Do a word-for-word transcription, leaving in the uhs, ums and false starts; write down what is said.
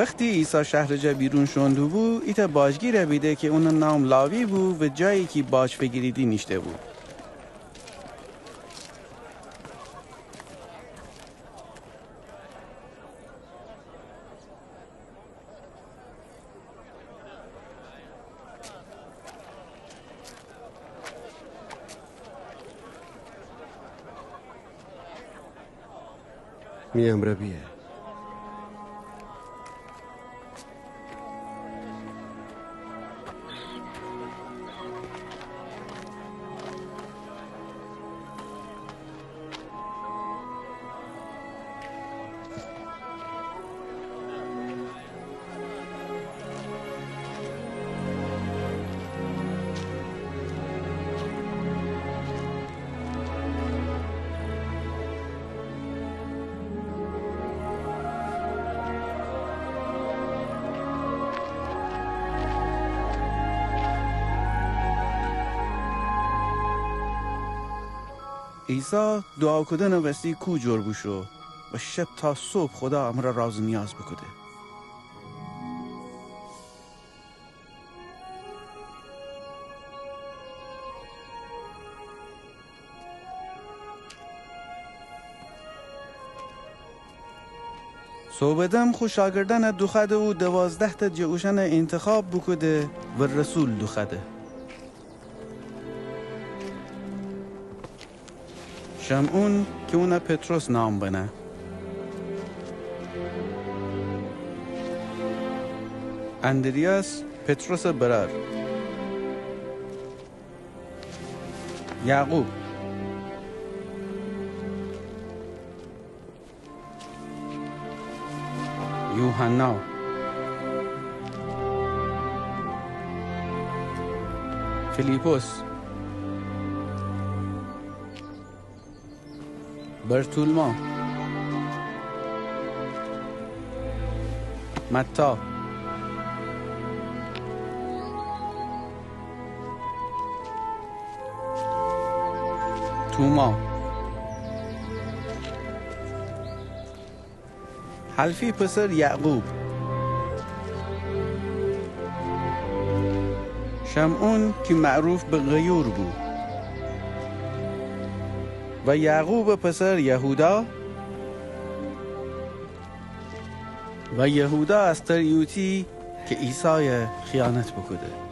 وختی عیسی شهرٚ جا بیرون شوئون دوبو، ایتأ باجگیرَ بیده کی اونٚ نام لاوی بو و جایی کی باج فیگیریدی نیشته بو. می امرأ بیأ. عیسی دوعا کودنٚ وسی کوه جور بوشو و شب تا صبح خودا امرأ راز و نیاز بوکوده. صوبٚ دم خو شاگردأنَ دوخوأده و دوازده‌تأ جٚه اوشأنَ اینتخاب بوکوده و رسول دوخوأده. شمعون کی اونَ پطرس نام بنه. اندریاس پطرسٚ برأر. یعقوب. یوحنا. فیلیپس. برتولما. متی. توما. حلفی پسر یعقوب. شمعون کی معروف به غیور بو. و یعقوبٚ پسر یهودا. و یهودا اسخریوطی کی عیسایَ خیانت بوکوده.